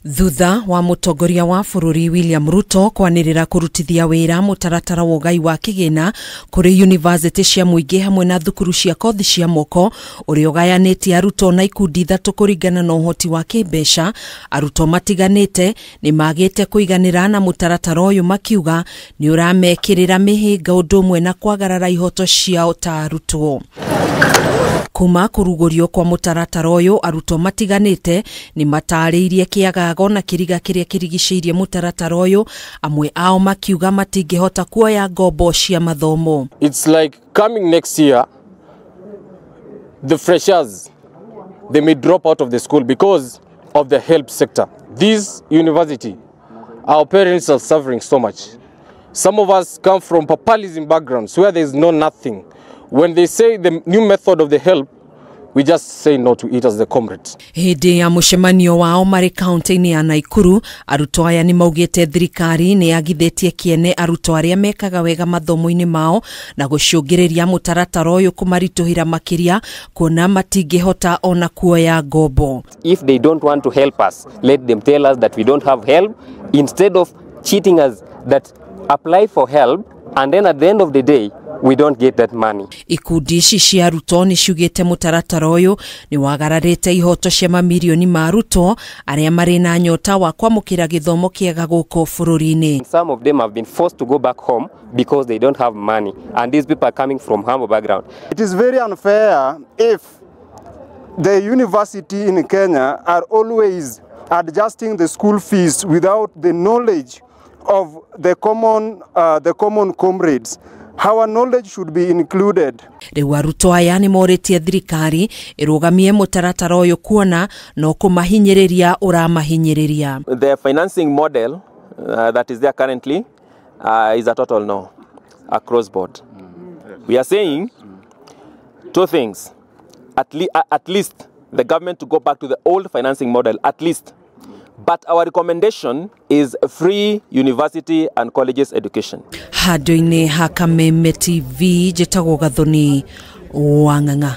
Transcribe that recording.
Thutha wa mũtongoria wa bũrũri William Ruto kwanĩrĩra kũrutithia wĩra mũtaratara wa ũgai wa kĩgĩna kũrĩ yunivasĩtĩ cia mũingĩ hamwe na thukuru cia kothi cia moko ũrĩa ũgayanĩtie arutwo na ikundi ithatũ kũringana na ũhoti wa kĩmbeca, arutwo matiganĩte nĩ magĩte kũiganĩra na mũtaratara ũyũ makiuga nĩ ũramekĩrĩra mĩhĩnga ũndũ ũmwe na kwagarara ihoto ciao ta arutwo. Kuma kũrugũrio kwa mũtaratara ũyũ arutwo matiganĩte nĩ matarĩirie kĩagago na kĩriga kĩrĩa kĩrigicĩirie mũtaratara ũyũ, amwe ao makiuga matingĩhota kuoya ngombo cia mathomo. It's like coming next year, the freshers, they may drop out of the school because of the HELB sector. This university, our parents are suffering so much. Some of us come from papalism backgrounds where there is no nothing. When they say the new method of the HELB, we just say no to it as the comrades. Hĩndĩ ya mũcemanio wao marĩ kaunti-inĩ ya Naikuru, arutwo aya nĩ maugĩte thirikari nĩ yagithĩtie kĩene arutwo arĩa mekaga wega mathomo-inĩ mao na gũcũngĩrĩria mũtaratara ũyũ kũmaritũhĩra makĩria kuona matingĩhota ona kuoya ngombo. If they don't want to help us, let them tell us that we don't have help instead of cheating us that apply for help and then at the end of the day we don't get that money. Ikundi ici cia arutwo nĩ ciugĩte mũtaratara ũyũ nĩ wagararĩte ihoto cia mamirioni ma arutwo arĩa marĩ na nyota wa kwamũkĩra gĩthomo kĩega gũkũ bũrũri-inĩ. Some of them have been forced to go back home because they don't have money, and these people are coming from humble background. It is very unfair if the university in Kenya are always adjusting the school fees without the knowledge of the common comrades. Our knowledge should be included. Rĩu arutwo aya nĩ morĩtie thirikari ĩrũgamie mũtaratara ũyũ kuona no kũmahinyĩrĩria ũramahinyĩrĩria. The financing model that is there currently is a total no across board. We are saying two things. At least the government to go back to the old financing model, at least. But our recommendation is free university and colleges education. Handũ-inĩ ha Kameme TV, njĩtagwo Gathoni Wang'ang'a.